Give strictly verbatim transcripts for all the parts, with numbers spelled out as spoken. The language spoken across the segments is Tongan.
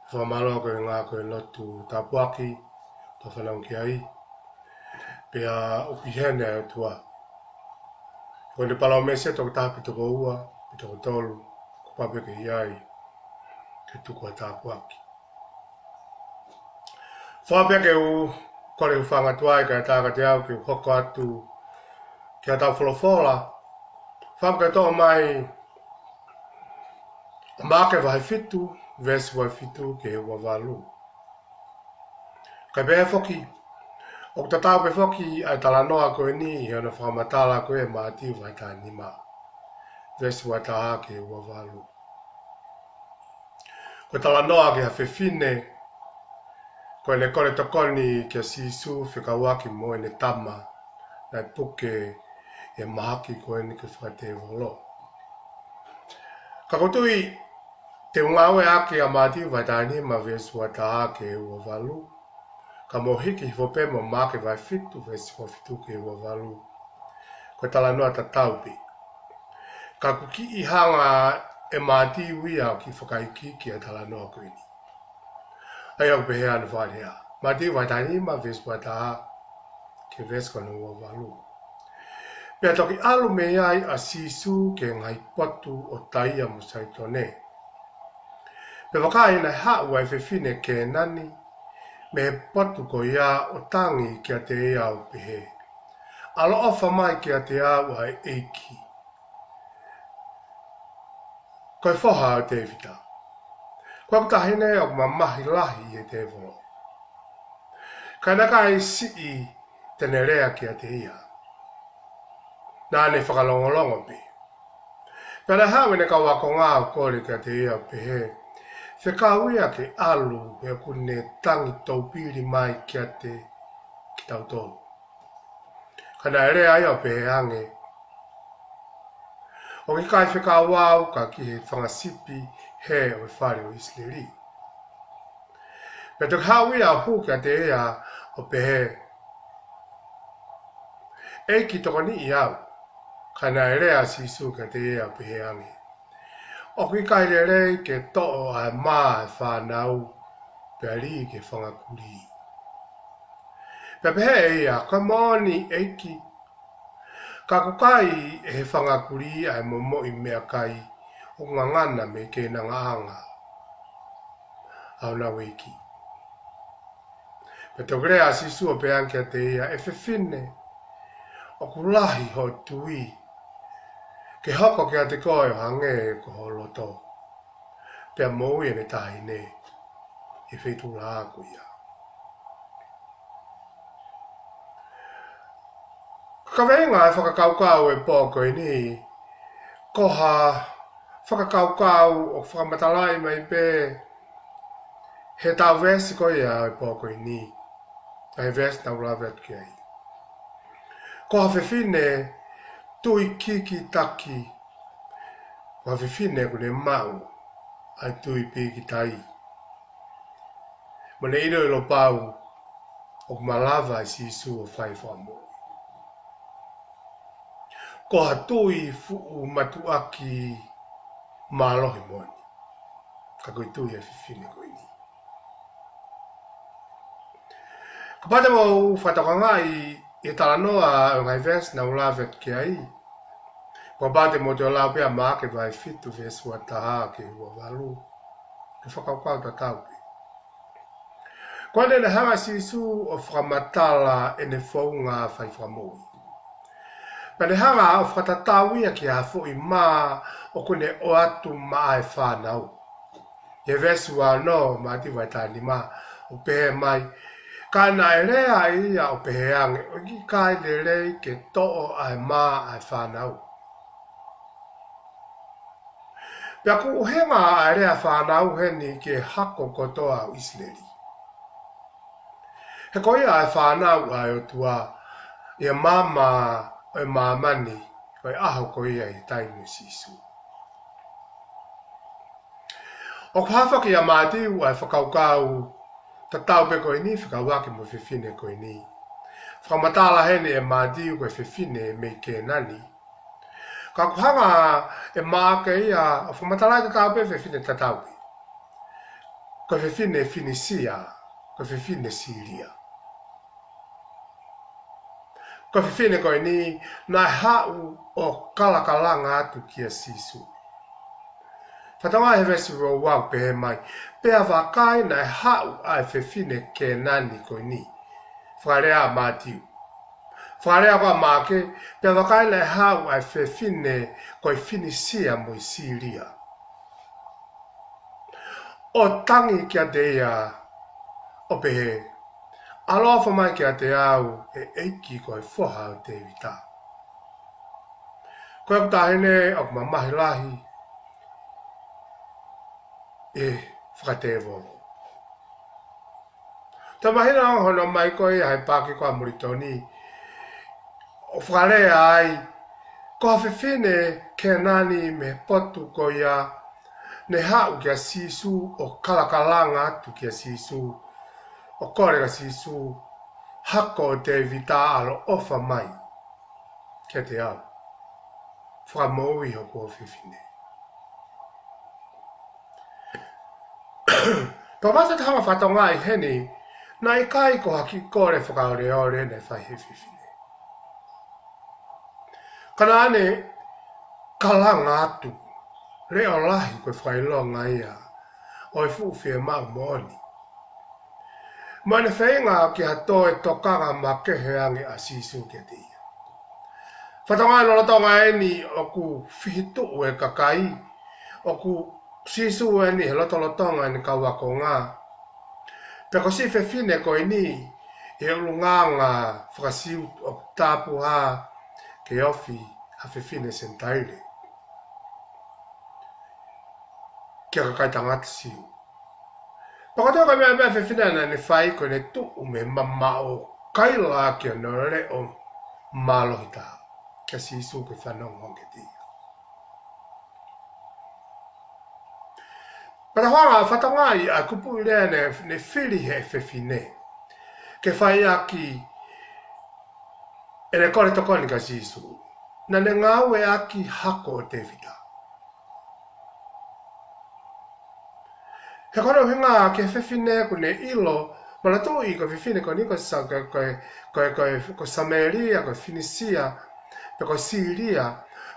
Fakamālō ko e ngāue ko e lotu tāpuaki, tau fanongo ki ai. Pea ʻoku ʻi heni ʻa e ʻOtua. Ko ʻene palōmesi, toko taha pe toko ua, pe toko tolu, kuo pau pē ke ʻi ai, ke tuku ʻa e tāpuaki. Fakaʻamu pē ke u kole hūfanga atu ai kae ʻatā kiate au ke u hoko atu ki heʻetau folofola. Fakaʻamu ke toʻo mai ʻa Maʻake vahe fitu, veesi ua fitu ki he ua valu. Kae pehē foki, ʻoku tatau pē foki ʻa e talanoa ko eni ʻi hono fakamatala ko ia ʻe Mātiu vahe taha nima, veesi ua taha ki he ua valu. Ko e talanoa ki ha fefine, ko ʻene kole tokoni kia Sīsū fekauʻaki mo ʻene tama, naʻe puke ʻi he mahaki ko eni ko e fakatēvolo. Ka ʻoku ou tui, te u ngāueʻaki ʻa Mātiu vahe taha nima veesi ua taha ki he ua valu, kae mou hiki hifo pē mo Maʻake vahe fitu veesi ua fitu ki he ua valu. Ko e talanoa tatau pē. Ka ʻoku kiʻi hanga ʻe Mātiu ia ʻo kiʻi fakaikiiki ʻa e talanoa ko eni. ʻA ia ʻoku pehē hono fakalea. Mātiu vahe taha nima veesi ua taha ki he veesi ko hono ua valu. Pea toki ʻalu mei ai ʻa Sīsū ki he ngaahi potu ʻo Taia mo Saitone. Pea vakai, naʻe haʻu ʻa e fefine Kēnani mei he potu ko ia ʻo tangi kiate ia ʻo pehē, ʻAloʻofa mai kiate au ʻa e ʻEiki, ko e foha ʻo Tēvita. Ko ʻeku taʻahine ʻoku mamahi lahi ʻi he tēvolo. Ka naʻe ʻikai siʻi te ne lea kiate ia. Naʻa ne fakalongolongo pē. Pea naʻe haʻu ʻene kau ākonga ʻo kole kiate ia ʻo pehē, fekau ia ke ʻalu he ʻoku ne tangi toupili mai kiate kitautolu. Ka naʻe lea ia ʻo pehē ange, ʻOku ʻikai fekau au ka ki he fanga sipi hē ʻo e fale ʻo ʻIsileli. Pea toki haʻu ia ʻo hū kiate ia ʻo pehē, ʻEiki, tokoniʻi au. Ka naʻe lea ʻa Sīsū kiate ia ʻo pehē ange, ʻOku ʻikai lelei ke toʻo ʻa e mā ʻa e fānau, pea lī ki he fanga kulī. Pea pehē ʻe ia, Ko e moʻoni, ʻEiki, ka ʻoku kai ʻe he fanga kulī ʻa e momoʻi meʻakai ʻoku ngangana mei he keinangaʻanga ʻa honau ʻeiki. Pea toki lea ʻa Sīsū ʻo pehē ange kiate ia, ʻE fefine, ʻoku lahi hoʻo tui, ke hoko kiate koe ʻo hangē ko ho loto. Pea moʻui ʻene taʻahine ʻi he feituʻu lahi ko ia. Ko e kaveinga ʻo e fakakaukau ʻo e pō ko eni, ko ha fakakaukau ʻoku fakamatalaʻi mai pē heʻetau veesi ko ia ʻo e pō ko eni, ʻa e veesi naʻa ku lave atu ki ai. Ko ha fefine tui kikitaki, ko ha fefine ʻoku ne maʻu ʻa e tui pīkitai, mo ne ʻiloʻilo pau ʻoku malava ʻa Sīsū ʻo fai fakamoʻui. Ko ha tui fuʻu mātuʻaki mālohi moʻoni. Ka ko e tui ʻa e fefine ko eni. Kapau te mou fakatokangaʻi ʻi he talanoa ʻo e ngaahi veesi naʻa ku lave atu ki ai, kapau te mou toe lau pē ʻa Maʻake vahe fitu veesi ua taha ki he ua valu, ke fakakaukau tatau pē. Ko ʻene hanga ʻe Sīsū ʻo fakamatala ʻene founga fai fakamoʻui. Pea ne hanga ʻo fakatatau ia ki ha foʻi mā ʻoku ne ʻoatu maʻa e fānau. ʻI he veesi ua ono, Mātiu vahe taha nima, ʻo pehē mai, Ka naʻe lea ʻa ia ʻo pehē ange, ʻOku ʻikai lelei ke toʻo ʻa e mā ʻa e fānau. Pea ʻoku ʻuhinga ʻa e lea fānau heni ki he hako kotoa ʻo ʻIsileli. He ko ia ʻa e fānau ʻa e ʻOtua ʻi he maama ʻo e māmani ʻo e ʻaho ko ia ʻi he taimi ʻo Sīsū. ʻOku hā foki ʻia Mātiu ʻa e fakakaukau tatau pē ko eni fekauʻaki mo e fefine ko eni. Fakamatala heni ʻe Mātiu ko e fefine mei Kēnani. Ka ʻoku hanga ʻe Maʻake ia ʻo fakamatalaʻi tatau pē fefine tatau pē. ko e fefine Finisia, ko e fefine Silia. Ko e fefine ko eni naʻe haʻu ʻo kalakalanga atu kia Sīsū. Fakatokangaʻi he veesi ua ua ʻoku pehē mai: Pea vakai, naʻe haʻu ʻa e fefine Kēnani ko eni. Fakalea ʻa Mātiu. Fakalea ko ē ʻa Maʻake: Pea vakai, naʻe haʻu ʻa e fefine ko e Finisia mo e Silia, ʻo tangi kiate ia, ʻo pehē: ʻAloʻofa mai kiate au, ʻe ʻEiki, ko e Foha ʻo Tēvita. Ko ʻeku taʻahine ʻoku mamahi lahi ʻi he fakatēvolo. Toe mahino hono ʻomai ko ia he paaki ko ē ʻa Molitoni, ʻo fakalea ai ko ha fefine Kēnani mei he potu ko ia, ne haʻu kia Sīsū ʻo kalakalanga atu kia Sīsū, ʻo kole kia Sīsū: Hako ʻo Tēvita, ʻaloʻofa mai kiate au. Fakamoʻui hoku ʻofefine. Pea ʻoku ʻi ai ha fakatokangaʻi heni, naʻe ʻikai ko ha kiʻi kole fakaoleole naʻe fai ʻe he fefine. Ka naʻa ne kalanga atu, leʻo lahi ko e fakaʻilonga ia ʻo e fuʻu fiemaʻu moʻoni. Mo ʻene feinga ki ha toe tokanga makehe ange ʻa Sīsū kiate ia. Fakatokangaʻi lolotonga eni ʻoku fihituʻu e kakai, ʻoku Sīsū eni he lotolotonga ʻene kau ākonga. Pea ko e siʻi fefine ko eni, ʻi he ʻulungaanga faka-Siu ʻoku tāpuhā ke ofi ha fefine Senitaile ki ha kakai tangata Siu. Pea ko e toe ko e meʻa pē ʻa e fefine naʻa ne fai ko ʻene tuʻu mei he mamaʻo, kaila ʻaki hono leʻo mālohi taha kia Sīsū ke fanongo ange kiate ia. Pea ko e hā e fakatokangaʻi ʻa e kupuʻi lea naʻe, ne fili ʻe he fefine ke fai ʻaki ʻene kole tokoni kia Sīsū? Naʻa ne ngāueʻaki hako ʻo Tēvita. He ko hono ʻuhinga ki he fefine ʻoku ne ʻilo, manatuʻi ko e fefine ko eni ko Sa-, ko, ko, ko, ko, ko Samēlia, ko Finisia, pe ko Silia,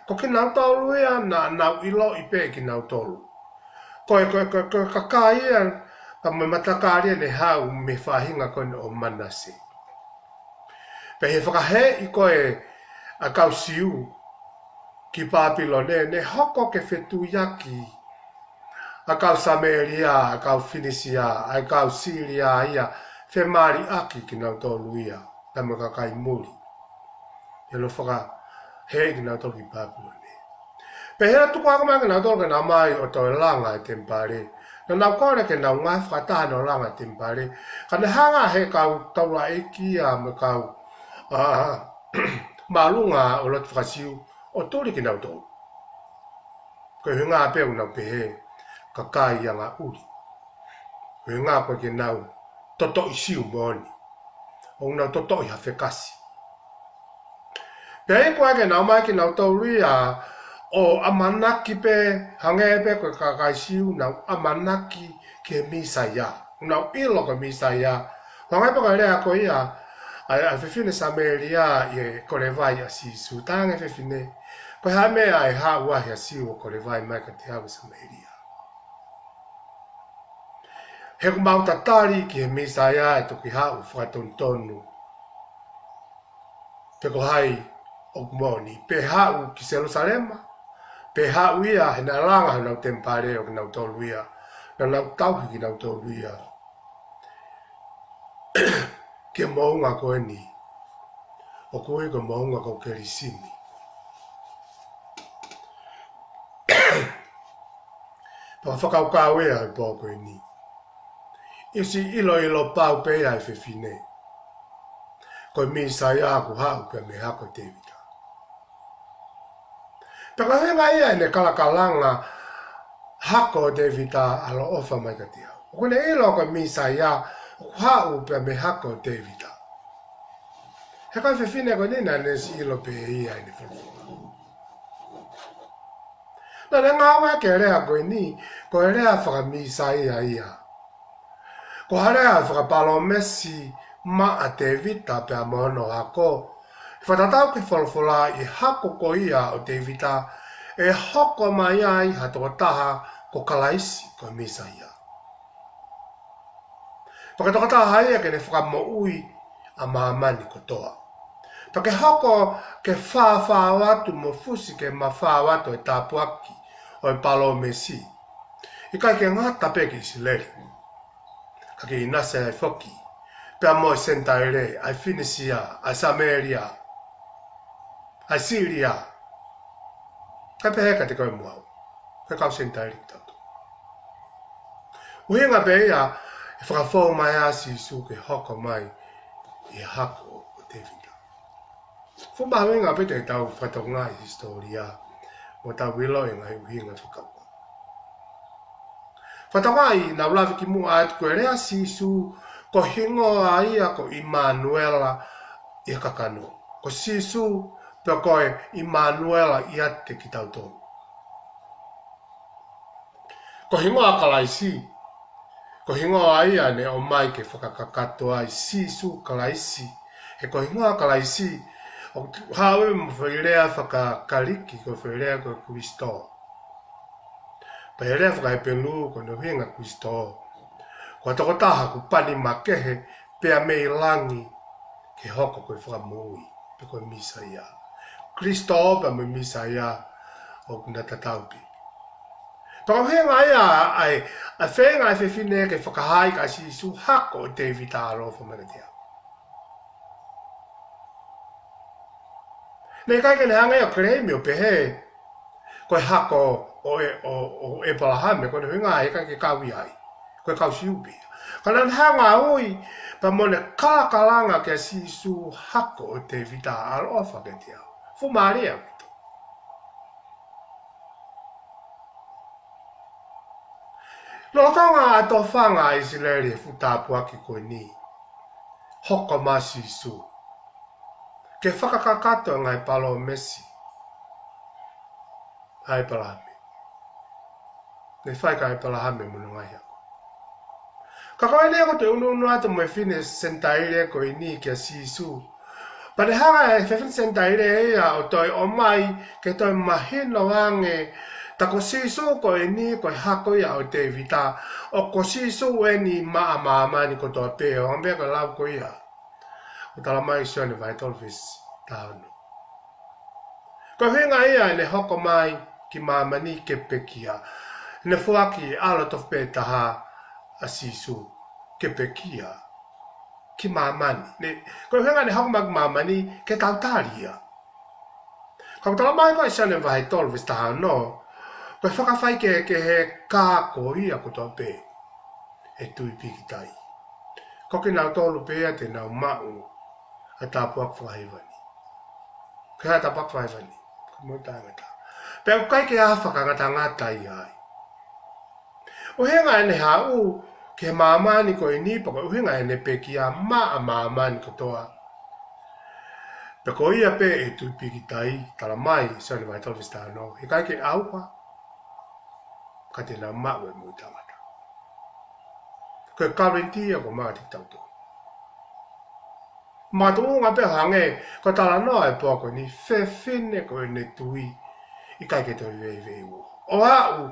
ko kinautolu ia naʻa nau ʻiloʻi pē kinautolu. Ko e, ko e, ko e, ko e kakai ia, pea mo e matakali ia ne haʻu mei he faʻahinga ko eni ʻo Manase. Pea ʻi he fakaheeʻi ko ē ʻa e kau Siu ki Pāpilone, ne hoko ke fetuiaki ʻa e kau Samēlia, ʻa e kau Finisia, ʻa e kau Silia ia, femaliʻaki kinautolu ia pea mo e kakai muli. ʻI he lolotonga fakaheeʻi kinautolu ki Pāpilone. Pea ʻi he tuku hake mai kinautolu ke nau ō mai ʻo toe langa e temipale, naʻa nau kole ke nau ngāue fakataha ʻo langa e temipale. Ka ne hanga ʻe he kau taulaʻeiki ia mo e kau, ā, māʻolunga ʻo e lotu faka-Siu ʻo tuli kinautolu. Ko e ʻuhinga pē ʻoku nau pehē kakai angaʻuli. Ko e ʻuhinga ko ē ke nau totoʻi Siu moʻoni. ʻOku nau totoʻi ha fekasi. Pea ʻi he ko ē ke nau ō mai kinautolu ia ʻo ʻamanaki pē, hangē pē ko e kakai Siu naʻa nau ʻamanaki ki he Mīsaia. Naʻa nau ʻilo ko e Mīsaia. Hangē pē ko e lea ko ia ʻa e, ʻa e fefine Samēlia ʻi he kole vai ʻa Sīsū. Talaange ʻe he fefine, ko e hā e meʻa ʻe haʻu ai ha Siu ʻo kole vai mai kiate au, Samēlia? He ʻoku mau tatali ki he Mīsaia ʻe toki haʻu fakatonutonu, pe ko hai ʻoku moʻoni, pe haʻu ki Selūsalema, pe haʻu ia he naʻe langa honau temipale ʻo kinautolu ia, naʻa nau tauhi kinautolu ia ki he moʻunga ko eni ʻoku ui ko e moʻunga ko Kelisini. Pea fakakaukau ia he pō ko eni, ʻosi ʻiloʻilo pau pē ia ʻe he fefine ko e Mīsaia ʻoku haʻu pē mei he hako ʻo Tēvita. Pea ko e ʻuhinga ia ʻene kalakalanga, hako ʻo Tēvita, ʻaloʻofa mai kiate au. ʻOku ne ʻilo ko e Mīsaia ʻoku haʻu pē mei he hako ʻo Tēvita. He ko e fefine ko eni naʻa ne ʻosi ʻilo pē ia ʻene folofola. Naʻa ne ngāueʻaki e lea ko eni, ko e lea faka-Mīsaia ia. Ko e hā leva e fakapalōmesi maʻa Tēvita pea mo hono hako, ʻi he fakatatau ki he folofola, ʻa e hako ko ia ʻo Tēvita ʻe hoko mai ai ha tokotaha ko Kalaisi, ko e Mīsaia. Pea ko e tokotaha ia ke ne fakamoʻui ʻa māmani kotoa. Pea ke hoko ke fāfā atu mo fusi ke mafao atu e tāpuaki ʻo e palōmesi, ʻikai ke ngata pē ki ʻIsileli, ka ke ʻinasi ai foki pea mo e Senitaile, ʻa e Finisia, ʻa e Samēlia, ʻa e Silia, kae pehē kiate koe mo au, ko e kau Senitaile kitautolu. ʻUhinga pē ia e fakafou mai ʻa Sīsū ke hoko mai ʻi he hako ʻo Tēvita. Fuʻu mahuʻinga pē ke tau fakatokangaʻi e hisitōlia mo tau ʻiloʻi e ngaahi ʻuhinga fakakaukau. Fakatokangaʻi, naʻa ku lave kimuʻa atu, ko e lea ʻa Sīsū, ko e hingoa ia ko ʻImanuela ʻi he kakano. Ko Sīsū pē ko e ʻImanuela ʻiate kitautolu. Ko e hingoa Kalaisi, ko e hingoa ia naʻe ʻomai ke fakakakato ai Sīsū Kalaisi. He ko e hingoa Kalaisi ʻoku haʻu ia mei he foʻi lea faka-Kalisi, ko e foʻi lea ko e Kulisitō. Pea ʻi he lea faka-Hepelū ko hono ʻuhinga Kulisitō, ko e tokotaha kuo pani makehe pea mei langi ke hoko ko e Fakamoʻui, pe ko e Mīsaia. Kulisitō pea mo e Mīsaia ʻoku na tatau pē. Pea ko e ʻuhinga ia ʻa e, ʻa e feinga ʻa e fefine ke fakahā kia Sīsū, hako ʻo Tēvita, ʻaloʻofa mai kiate au. Naʻe ʻikai ke ne hanga ia ʻo keleimi ʻo pehē ko e hako ʻo ʻE-, ʻo, ʻo ʻEpalahame, ko hono ʻuhinga ʻe ʻikai ke kau ia ai, ko e kau Siu pē ia. Ka naʻa ne hanga ʻo ui pea mo ne kalakalanga kia Sīsū, hako ʻo Tēvita, ʻaloʻofa kiate au. Fuʻu mālie ʻaupito. Lolotonga ʻa e tofanga ʻa ʻIsileli he fuʻu tāpuaki ko eni, hoko mai ʻa Sīsū ke fakakakato e ngaahi palōmesi ʻa ʻEpalahame. Naʻe fai kia ʻEpalahame mo hono ngaahi ako. Ka ko eni ʻoku toe ʻunuʻunu atu mo e fefine Senitaile ko eni kia Sīsū. Pea ne hanga ʻe he fefine Senitaile ia ʻo toe ʻomai ke toe mahino ange, tā ko Sīsū ko eni ko e hako ia ʻo Tēvita, ʻo ko Sīsū eni maʻa māmani kotoa pē, ʻo hangē ko e lau ko ia ʻoku talamai ʻe Sione vahe tolu veesi taha ono. Ko e ʻuhinga ia ʻene hoko mai ki māmani ke pekia. Ne foaki ʻa e ʻAlo tofu pē taha ʻa Sīsū ke pekia ki māmani. Ne, ko e ʻuhinga ʻene hoko mai ki māmani ke tau tali ia. Ka ʻoku talamai ko ē ʻe Sione vahe tolu veesi taha ono, ko e fakafaikehekehe ka ko ia kotoa pē ʻe tui pīkitai, ko kinautolu pē ia te nau maʻu ʻa e tāpuaki fakahēvani. Ko e hā e tāpuaki fakahēvani? Ko e moʻui taʻengata. Pea ʻoku ʻikai ke ʻi ai ha fakangatangata ia ai. ʻUhinga ʻene haʻu ki he māmani ko eni, pea ko e ʻuhinga ʻene pekia maʻa māmani kotoa, pea ko ia pē ʻe tui pīkitai, talamai ʻe Sione vahe tolu veesi taha ono, he ʻikai ke ʻauha, ka te nau maʻu e moʻui taʻengata. Ko e guarantee ia ʻoku maʻu kiate kitautolu. Makatuʻunga pē hangē ko e talanoa ʻo e pō ko eni, fefine ko ʻene tui ʻikai ke toe veiveiua. ʻO aʻu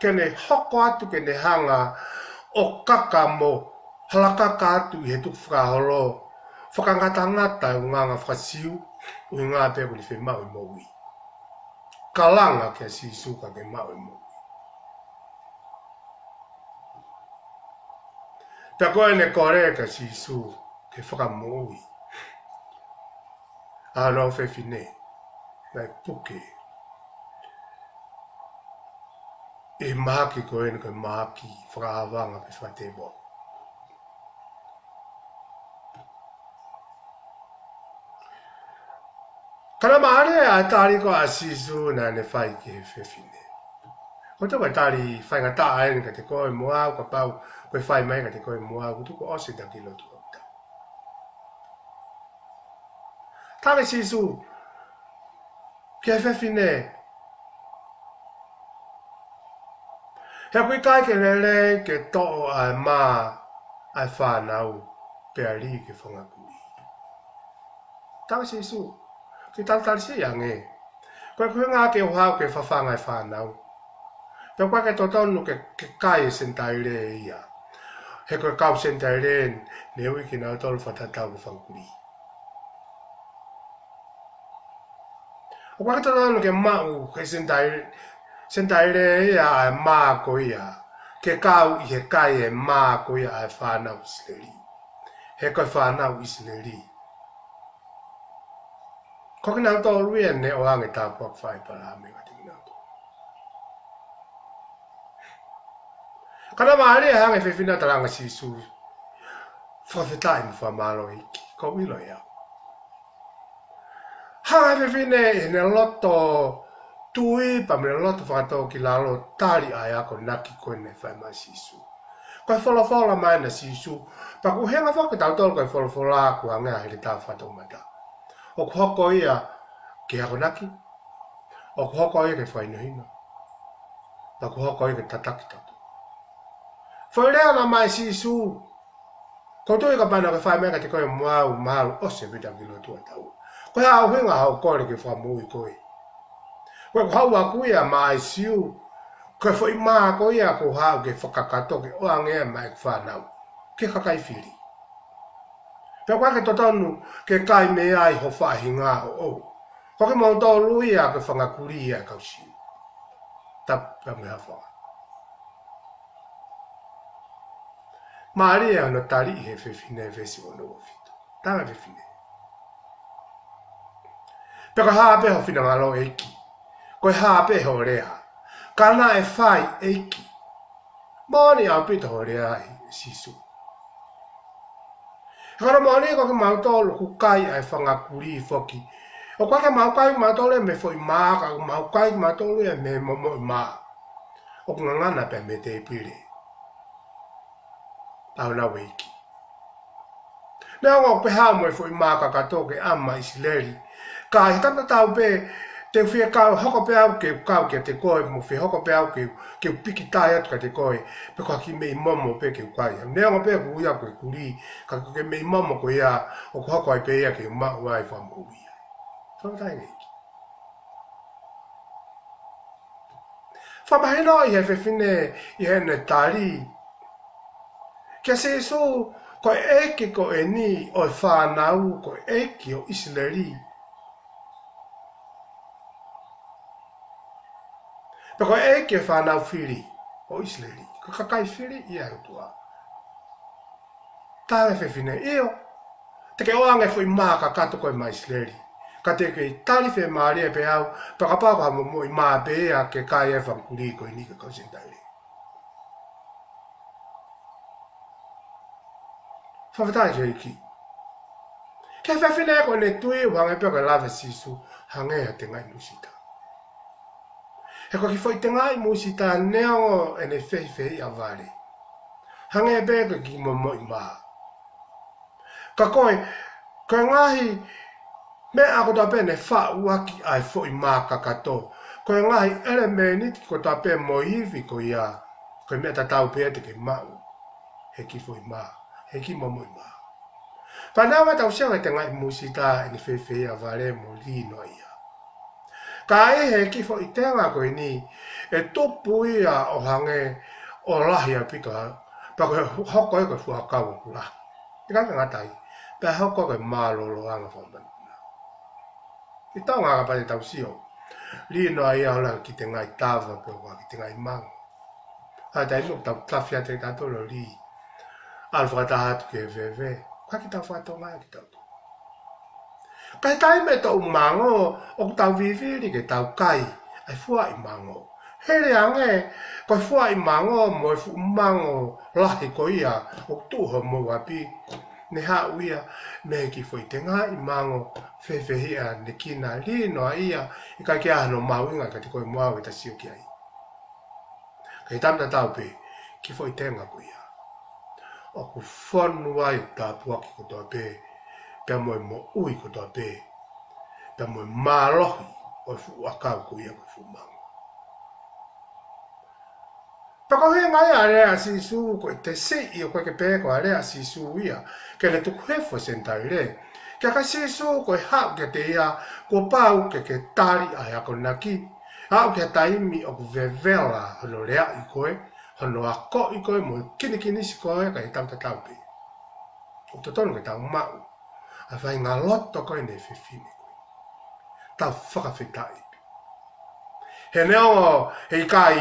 ke ne hoko atu ke ne hanga ʻo kaka mo halakaka atu ʻi he tukufakaholo, fakangatangata e unganga faka-Siu, ʻuhinga pē ʻoku ne fiemaʻu e moʻui. Kalanga kia Sīsū ka ke maʻu e moʻui. Pea ko ʻene kole kia Sīsū ke fakamoʻui ʻa hono fefine, naʻe puke ʻe he mahaki ko eni ko e mahaki fakaʻāvanga pe fakatēvolo. Ka naʻe mālie ʻa e tali ko ē ʻa Sīsū naʻa ne fai ki he fefine. Ko e tali faingataʻa eni kiate koe mo au, kapau ko e fai mai kiate koe mo au, ʻoku tuku ʻosi ʻetau kiʻi lotu ʻo tau. Tali ʻa Sīsū ki he fefine, he ʻoku ʻikai ke lelei ke toʻo ʻa e mā ʻa e fānau pea lī ki he fanga kulī. Tala ʻe Sīsū, ke talitali siʻi ange. Ko e ʻuhinga ke u haʻu ke fafanga e fānau. Pea ʻoku ʻikai ke totonu ke, ke kai e Senitaile ia. He ko e kau Senitaile ne ui kinautolu fakatatau ki he fanga kulī. ʻOku ʻikai ke totonu ke maʻu ʻe he Senitaile, Senitaile ia ʻa e mā ko ia, ke kau ʻi he kai e mā ko ia ʻa e fānau ʻIsileli. He ko e fānau ʻIsileli, ko kinautolu ia ne ʻoange e tāpuaki faka-ʻĒpalahame kiate kinautolu. Ka naʻe mālie hangē ko e fefine, tala ange ʻe Sīsū, fakafetaʻi mo fakamālō ʻEiki, ʻoku ou ʻilo ʻe au. Hanga ʻe he fefine ʻi heʻene loto tui pea mo ʻene loto fakatōkilalo ʻo tali ʻa e akonaki ko ē naʻe fai mai ʻe Sīsū. Ko e folofola mai ʻa Sīsū, pea ʻoku ʻuhinga foki kiate kitautolu ko e folofola ʻoku hangē ha heletā fakatoumata. ʻOku hoko ia ke akonaki, ʻoku hoko ia ke fakahinohino, pea ʻoku hoko ia ke tataki kitautolu. Foʻi lea naʻe ʻomai ʻe Sīsū, ʻoku ou tui kapau naʻa ke fai mai kiate koe mo au, mahalo ʻosi ʻaupito ke lotua ʻa taua. Ko e hā e ʻuhinga hoʻo kole ke fakamoʻui koe? Ko e, ko e haʻu ʻaku ia mei Siu, ko e foʻi mā ko ia ʻoku ou haʻu ke fakakakato ke ʻoange ia maʻa e fānau ki he kakai fili. Pea ʻoku ʻikai ke totonu ke kai mei ai ho faʻahinga ʻoʻou. Ko kimoutolu ia ko e fanga kulī ia ʻa e kau Siu. Tapu pea mo e hafa. Mālie hono tali ʻe he fefine, veesi ono ua fitu. Tala ʻe he fefine, pea ko e hā pē ho finangalo ʻEiki? Ko e hā pē hoʻo lea? Ka naʻe fai ʻEiki. Moʻoni ʻaupito hoʻo lea ʻe Sīsū. He ko hono moʻoni ko kimautolu ʻoku kai ʻa e fanga kulī foki. ʻOku ʻikai ke mau kai kimautolu ia mei he foʻi mā, ka ʻoku mau kai kimautolu ia mei he momoʻi mā. ʻOku ngangana pē mei he tēpile ʻa honau ʻeiki. Neongo ʻoku ke haʻu mo e foʻi mā kakato ke ʻoange maʻa ʻIsileli, ka ʻi he taimi tatau pē, te u fie kau, hoko pē au ke u kau kiate koe, mo fie hoko pē au ke, ke u pīkitai atu kiate koe, pe ko ha kiʻi meʻi momo pē ke u kai. Neongo pē ʻoku ui au ko e kulī, ka ko e kiʻi meʻi momo ko ia, ʻoku hoko ai pē ia ke u maʻu ai fakamoʻui. Fakafetaʻi ʻEiki. Fakamahino ʻe he fefine ʻi heʻene tali kia Sīsū, ko e ʻEiki ko eni ʻo e fānau, ko e ʻEiki ʻo ʻIsileli. Pea ko e ʻEiki ʻo e fānau fili ʻo ʻIsileli, ko e kakai fili ia ʻa e ʻOtua. Tala ʻe he fefine, ʻio, te ke ʻoange e foʻi mā kakato ko ē maʻa ʻIsileli, ka te ke tali fiemālie pē au, pea kapau ko ha momoʻi mā pē ia ke kai ai e fanga kulī ko eni ko e kau Senitaile. Fakafetaʻi ki he ʻEiki. Ki he fefine ko ʻene tui, ʻoku hangē pē ko e lave ʻa Sīsū, hangē ha tengaʻi musita. He ko e kiʻi foʻi tengaʻi musita neongo ʻene fehifehiʻa vale, hangē pē ko e kiʻi momoʻi mā. Ka ko e, ko e ngaahi meʻa kotoa pē ne faʻu ʻaki ʻa e foʻi mā kakato, ko e ngaahi ʻelemēniti kotoa pē mo e ivi ko ia, ko e meʻa tatau pē ia te ke maʻu he kiʻi foʻi mā, he kiʻi momoʻi mā. Pea neongo ʻetau sio ki he tengaʻi musita ʻene fehifehiʻa vale mo lī noaʻia, ka ʻi he kiʻi foʻi tenga ko eni, ʻe tupu ia ʻo hangē ʻo lahi ʻaupito, pea ko e hoko ia ko e fuʻu ʻakau ʻoku lahi. ʻIkai ke ngata ai, pea hoko ko e mālōlōʻanga fakamanupuna. ʻI Tonga kapau te tau sio, lī noaʻia ʻo lahi, kiʻi tengaʻi tava pe ko ha kiʻi tengaʻi mango. ʻA e taimi ʻoku tau tafi atu ai kitautolu ʻo lī, ʻalu fakataha atu ki he veve, ʻikai ke tau faka-Tonga ia kitautolu. Ka ʻi he taimi ʻe toʻu mango, ʻoku tau vivili ke tau kai ʻa e fuaʻi mango. Hele ange, ko e fuaʻi mango mo e fuʻu mango lahi ko ia ʻoku tuʻu homou ʻapi, ne haʻu ia mei he kiʻi foʻi tengaʻi mango fehifehiʻa, ne kina, lī noaʻia, ʻikai ke ʻi ai hano mahuʻinga kiate koe mo au ʻi heʻeta sio ki ai. Ka ʻi he taimi tatau pē, kiʻi foʻi tenga ko ia ʻoku fonu ai e tāpuaki kotoa pē, pea mo e moʻui kotoa pē, pea mo e mālohi ʻo e fuʻu ʻakau ko ia ko e fuʻu mango. Pea ko e ʻuhinga ia ʻa e lea ʻa Sīsū, ko e tesi ʻio ko e ke pē ko e lea ʻa Sīsū ia ke ne tuku hifo e Senitaile. Ka ko Sīsū ko e haʻu kiate ia, kuo pau ke ke tali ʻa e akonaki. Aʻu ki he taimi ʻoku vevela hono leaʻi koe, hono akoʻi koe mo kinikinisi koe, ka ʻi he taimi tatau pē ʻoku totonu ke tau maʻu ʻa e faʻahinga loto ko eni ʻa e fefine ko ē. Tau fakafetaʻi pē. He neongo he ʻikai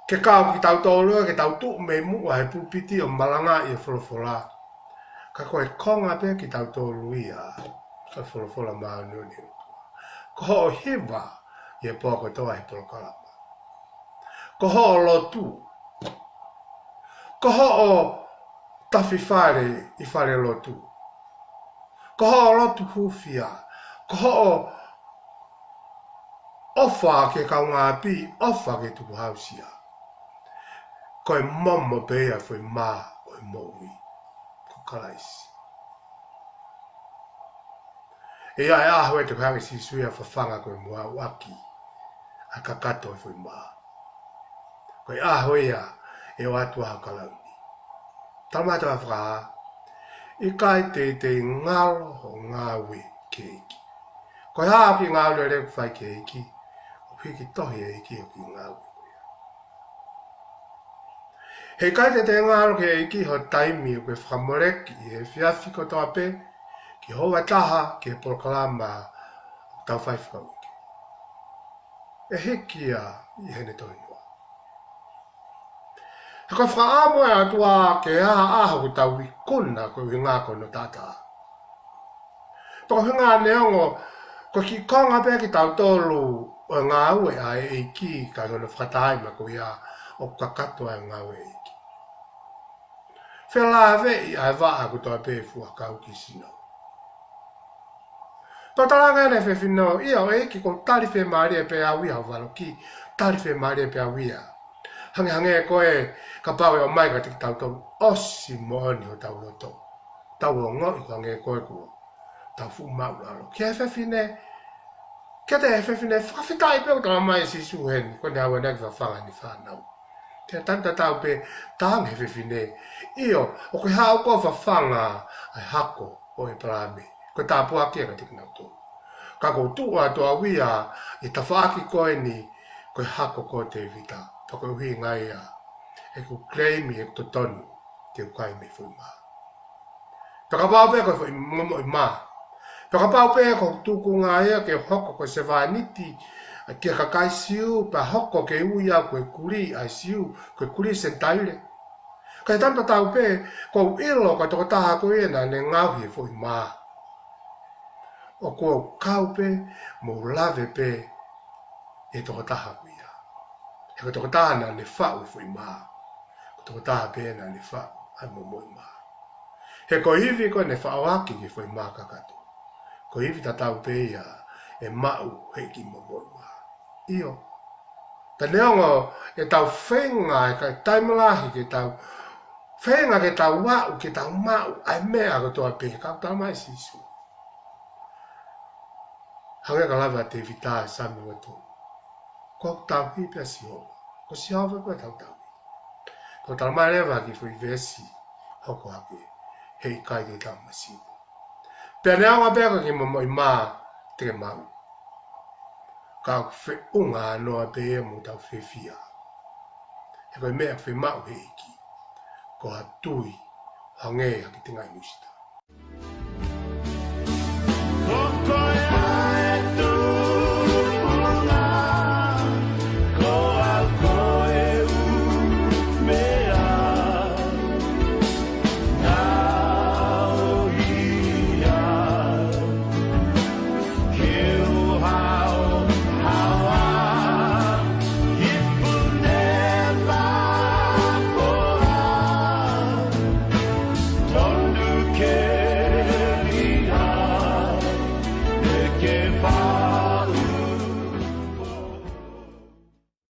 ke kau kitautolu ia ke tau tuʻu mei muʻa he pulpiti ʻo malangaʻi e folofola, ka ko e konga pē kitautolu ia ʻo e folofola māʻoniʻoni. Ko hoʻo hiva ʻi he pō kotoa he polokalama. Ko hoʻo lotu. Ko hoʻo tafi fale ʻi falelotu. Ko hoʻo lotu hūfia. Ko hoʻo ʻofa ki he kaungāʻapi, ʻofa ki he tukuhāusia. Ko e momo pē ia e foʻi mā ʻo e moʻui, ko Kalaisi. ʻE ʻi ai e ʻaho ʻe te hanga ʻe Sīsū ia ʻo fafanga koe mo au ʻaki ʻa e kakato e foʻi mā. Ko e ʻaho ia ʻe ʻoatu ai hoʻo kalauni. Tala mai ʻe he tohi Fakahā, ʻikai teitei ngalo hoʻo ngāue ki he ʻEiki. Ko e hā ʻoku ke ngāue lelei ʻoku fai ki he ʻEiki, ʻoku hiki tohi ʻe he ʻEiki ʻoku ke ngāue ko ia. He ʻikai teitei ngalo ki he ʻEiki hoʻo taimi ʻoku ke fakamoleki ʻi he efiafi kotoa pē, ki he houa ʻe taha, ki he polokalama ʻoku tau fai fakauike. ʻE hiki ia ʻi heʻene tohi noa. He ko e fakaʻamu ʻa e ʻOtua ke ʻi ai ha ʻaho ʻoku tau ikuna ko e ʻuhinga ko hono taʻataʻa. Pea ko e ʻuhinga neongo ko e kiʻi konga pē kitautolu ʻo e ngāue ʻa e ʻEiki, ka ko hono fakataimi ko ia ʻoku kakato ai e ngāue ʻa e ʻEiki. Felāveʻi ʻa e vaʻa kotoa pē ʻe fuʻu ʻakau ki he sino. Pea talaange ʻe he fefine, ʻio ʻEiki, ʻoku ou tali fiemālie pē au ia hoʻo valoki, tali fiemālie pē au ia. Hangehangē ko e kapau ʻe ʻomai kiate kitautolu, ʻosi moʻoni hotau loto. Tau ongoʻi ko e hangē ko e kuo tau fuʻu māʻulalo. Ki he fefine, kiate he fefine, fakafetaʻi pē ʻoku tala mai ʻe Sīsū heni, ko ʻene haʻu ʻanenai ke fafanga ʻene fānau. Ki he taimi tatau pē, talaange ʻe he fefine, ʻio, ʻoku ke haʻu koe ʻo fafanga ʻa e hako ʻo ʻĒpalahame, ko e tāpuaki ia kiate kinautolu. Ka ʻoku ou tuʻu atu au ia ʻi he tafaʻaki ko eni, ko e hako ko Tēvita, pea ko e ʻuhinga ia ʻeku claim ʻeku totonu ke u kai mei he foʻi mā. Pea kapau pē ko e foʻi momoʻi mā. Pea kapau pē ko e tūkunga ia ke hoko ko e sevāniti ki he kakai Siu, pea hoko ke ui au ko e kulī ʻa e Siu, ko e kulī Senitaile. Ka ʻi he taimi tatau pē, ʻoku ou ʻilo ko e tokotaha ko ia naʻa ne ngaohi e foʻi mā, ʻoku ou kau pē mo lave pē ʻi he tokotaha ko ia. He ko e tokotaha naʻa ne faʻu e foʻi mā, ko e tokotaha pē naʻa ne faʻu ʻa e momoʻi mā. He ko e ivi ko ē naʻe faʻo ʻaki ki he foʻi mā kakato, ko e ivi tatau pē ia ʻe maʻu ʻe he kiʻi momoʻi mā. ʻIo. Pea neongo ʻetau feinga, ʻe ʻikai taimi lahi ke tau feinga ke tau aʻu, ke tau maʻu ʻa e meʻa kotoa pē, ka ʻoku tala mai ʻe Sīsū, hangē ko e lave ʻa Tēvita ʻi he Saame ua tolu, ko hoku tauhi pē ʻa Sihova, ko Sihova pē ʻa hotau tauhi. Pea ʻoku tala mai leva ʻe he kiʻi foʻi veesi hoko hake, he ʻikai te tau masiva. Pea neongo pē ko e kiʻi momoʻi mā te ke maʻu, ka ʻoku feʻunga noa pē ia mo ʻetau fiefia. He ko e meʻa ʻoku fiemaʻu ʻe he ʻEiki, ko ha tui ʻo hangē ha kiʻi tengaʻi musita.